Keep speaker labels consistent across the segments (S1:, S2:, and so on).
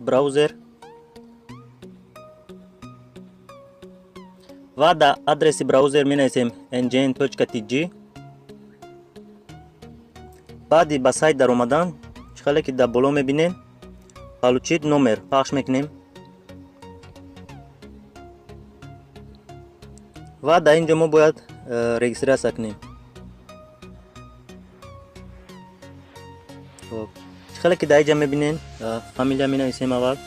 S1: Браузер ва дар адреси браузер менависем ngn.tg. Баъди ба сайт даромадан, чӣ хеле ки дар боло мебинем, получить номер пахш мекунем ва дар ин ҷо мо бояд регистрация кунем. Хоб, чӣ хеле ки дар ин ҷа мебинем, фамилия менависем аввал,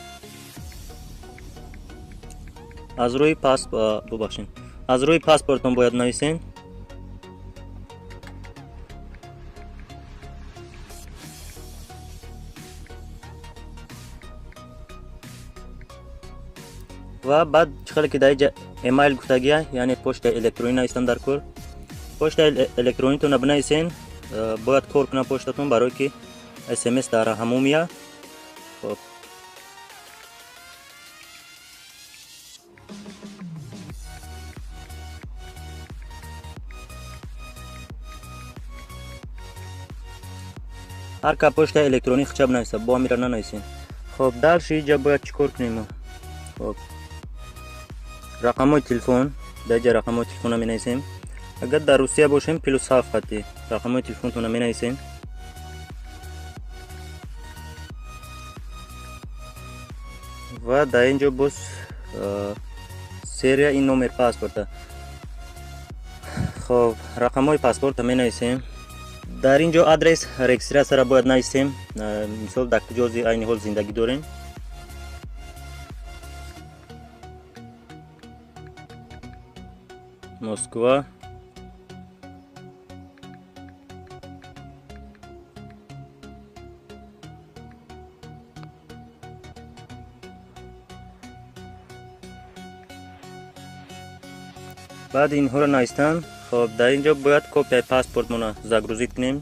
S1: аз рӯи бубахшед, аз рӯи паспортон бояд нависем. Ва баъд чӣ хеле ки дар инҷа email гуфтагия, яъне почтаи электронӣ навистан дар кор. Почтаи электронитонро бинависен, бояд кор кунад почтатон, барое ки смс дар ҳамон меяд. Хоб, ҳар ка почтаи электронӣ хича бинависа, бо ҳамира нанависен. Хоб, дальше инҷа бояд чӣ кор кунем? Хоб, рақамҳои телефон, дар инҷа рақамҳои телефонро менависем. Агар дар Русия бошем, +7 хати рақамҳои телефонтонро менависем. Ва дар ин ҷо боз серия ин номер паспорта. Хоб, рақамҳои паспорта менависем. Дар ин ҷо адрес регистрацияро бояд нависем. Мисол, дар куҷо айни ҳол зиндагӣ дорем. Москва. Баъд инҳоро навистан, хоб, дар ин ҷо бояд копияи паспортмонро загрузить кунем.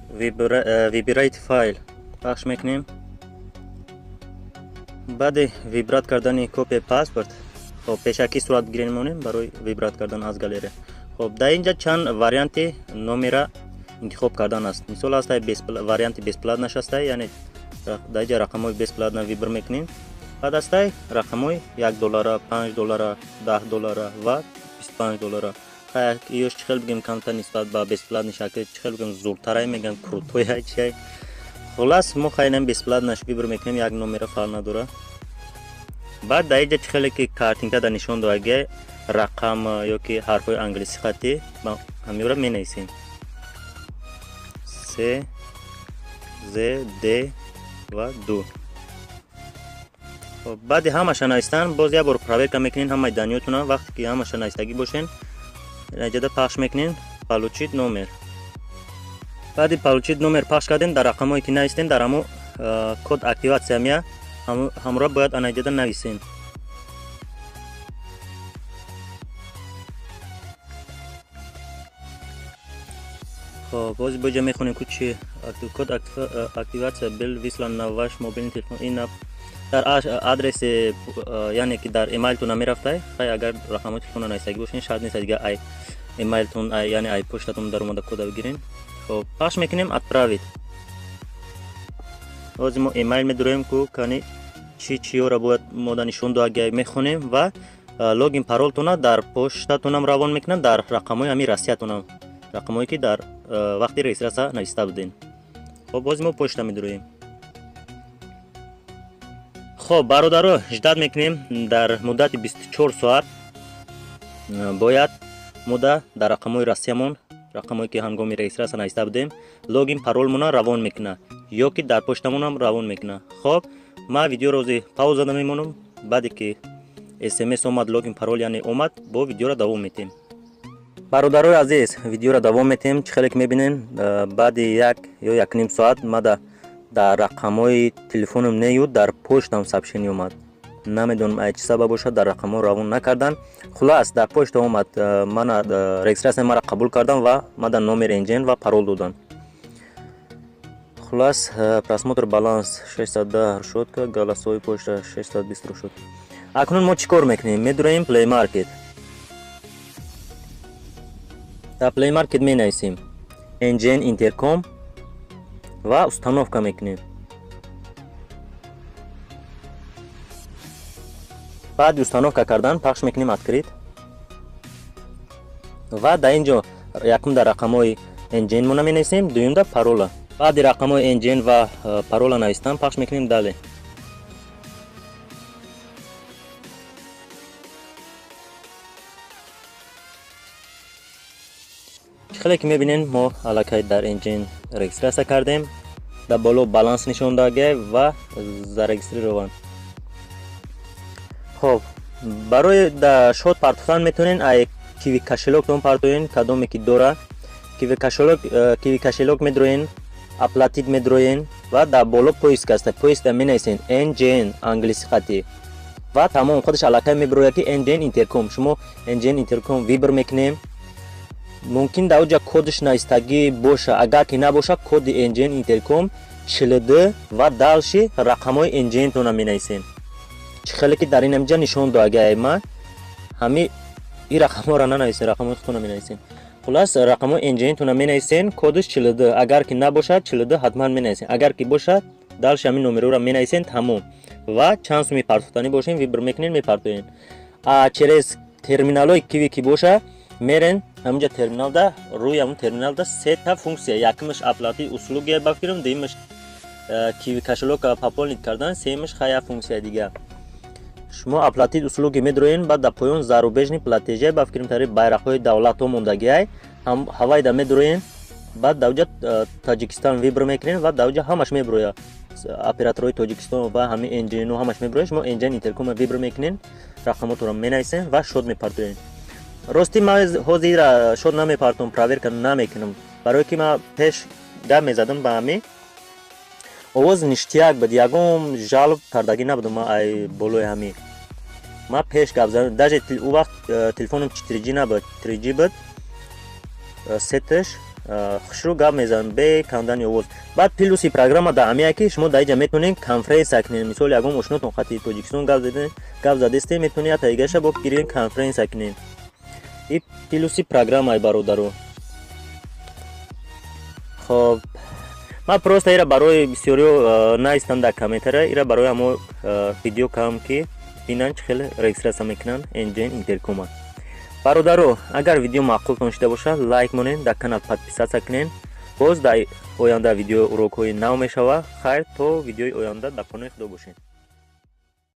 S1: Выбирать файл пахш мекунем. Баъди выбрать кардани копияи паспорт, хоб, пешакӣ сурат бигирем монем барои выбрать кардан аз галерея. Хоб, дар ин ҷа чанд варианти номера интихоб кардан аст. Мисол, ҳастай варианти бесплатнаш ҳастай, яъне дар ин ҷа рақамҳои бесплатно выбор мекунем. Баъд ҳастай рақамҳои 1 доллара, 5 доллара, 10 доллара ва 25 доллара. Ёш чӣ хел бигем, камтар нисбат ба бесплатный шакл, чӣ хел бигем, зуртарай мегӯям, крутояй, чиай. Хулас, мо хайнам бесплатнаш выбор мекунем, як номера фарқ надора. Баъд дар инҷа чӣ хеле ки картинкада нишон додаги, рақам ё ки ҳарфҳои англисӣ хатӣ, ҳамёра менависем: С, З, Д ва 2. Баъди ҳамаша навистан, боз як бор проверка мекунед ҳамаи данныетона. Вақте ки ҳамаша навистагӣ бошен, наҷада пахш мекунем получить номер. Баъди получить номер пахш кардем, дар рақамҳое ки навистем, дар ҳамо код активация меяд, ҳамроҳ бояд анаҷада нависем. Хоб, боз боҷа мехонем ку чи код активация был выслан на ваш мобильный телефон. Ин дар адреси, яъне ки дар эмайлтон намерафтай. Хай, агар рақамҳои телефонро навистагӣ бошен, шарт нест дига ай эмайлтон, яъне ай почтатон даромада кода бигирем. Хоб, пахш мекунем отправить. Ҳозир мо эмайл медуроем ку кани чӣ чиёро бояд мода нишон дода, мехонем ва логин паролтона дар поштатонам равон мекунам, дар рақамҳои ҳамин Россиятонам, рақамҳое ки дар вақти регистрация нависта будем. Хоб, боз мо почта медуроем. Хоб, бародаро, ждать мекунем. Дар муддати 24 соат бояд мода дар рақамҳои Россиямон, рақамҳое ки ҳангоми регистрация нависта будем, логин паролмона равон мекунад ё ки дар почтамонам равон мекунад. Хоб, ман видеоро ози пауза мемонам. Баъде ки смс омад, логин парол яъне омад, бо видеоро давом метем. Бародарои азиз, видеоро давом метем. Чӣ хеле ки мебинем, баъди 1 ё 1,5 соат мада дар рақамҳои телефонам нею дар почтам сообщение омад. Намедонам, ай чӣ сабаб бошад, дар рақамҳо равон накардан. Хулас, дар почта омад. Мана регистрация мара қабул кардам ва мада номер NGN ва парол доданд. Хулас, просмотр баланс 610 шуд, голосовой почта 620 шуд. Акнун мо чӣ кор мекунем? Медуроем Play Market. Дар Play Market менависем NGN Intercom ва установка мекунем. Баъди установка кардан пахш мекунем «Открыть» ва дар ин ҷо якумда рақамҳои НГН мона менависем, дуюмда парола. Баъди рақамҳои НГН ва парола навистан пахш мекунем «Далее». Хеле ки мебинем, мо аллакай дар НГН регистрация кардем. Дар боло баланс нишон додагиай ва зарегистрирован. Хоб, барои да счёт партофтан метавонен ай Киви кошелёк тон партоен, кадоме ки дора Киви кошелёк. Киви кошелёк медроен, «Оплатить» медроен ва дар боло поиск аста. Поиск да менависен NGN англиси хатӣ ва тамом, худаш аллакай мебирояд ки NGN Интерком. Шумо NGN Интерком выбор мекунем. Мумкин дар оҷа кодаш навистагӣ боша. Агар ки набоша, коди NGN Интерком 42 ва дальше рақамҳои NGN тона менависем. Чӣ хеле ки дар ин ҳамҷа нишон додагиай, ма ҳами ин рақамҳоро нанависем, рақамҳои худтона менависем. Хулас, рақамҳои NGN тона менависем, кодаш 42. Агар ки набошад, 42 ҳатман менависем. Агар ки бошад, дальше ҳамин номерҳоро менависем, тамом. Ва чанд суми партофтанӣ бошем, выбор мекунем, мепартоем. А через терминалҳои Киви ки боша, мерен ҳаминҷа терминалда, рӯи ҳамун терминалда сета функсия: якумаш «Оплатить услуги» ба фикрам, дуюмаш Киви кошелёк а пополнить кардан, сеюмаш хая функсия дига. Шумо «Оплатить услуги» медроен, баъд дар поён «Зарубежный платежи» ба фикрам, тари байрақҳои давлатҳо мондагиай, ҳавайда медроен. Баъд дар оҷа Таҷикистон выбор мекунем ва дар оҷа ҳамаш мебирояд, операторҳои Тоҷикистон ва ҳамин NGN ҳамаш мебирояд. Шумо NGN Интеркома выбор мекунен, рақамотро менависен ва счёт мепартоен. Ростӣ, ман ҳозира счёт намепартом, проверка намекунам, барое ки ман пеш гап мезадам, ба ҳамин овоз ништяк буд, ягон жалоб кардагӣ набудам. Ман ай болои ҳамин ман пеш гап задам, даже ӯ вақт телефонам 4G набуд, 3G буд. Сеташ хушрӯ гап мезанам бе кандани овоз. Баъд плюси программа дар ҳамия ки шумо дар инҷа метавонед конференсия кунед. Мисол, ягон ошнотон хати Тоҷикистон гап задестем, метавонед ята дигаша бо гирен, конференсия кунед. И плюси программаи, бародаро. Хоб, ман просто ира барои бисёриҳо наистам дар комментария, ира барои ҳамо видео кардам, ки бинанд чӣ хел регистрация мекунанд NGN Интеркома. Бародаро, агар видео маъқултон шуда бошад, лайк монед, дар канал подписаться кунед. Боз дар оянда видео урокҳои нав мешавад. Хайр, то видеои оянда, дар паноҳи Худо бошед.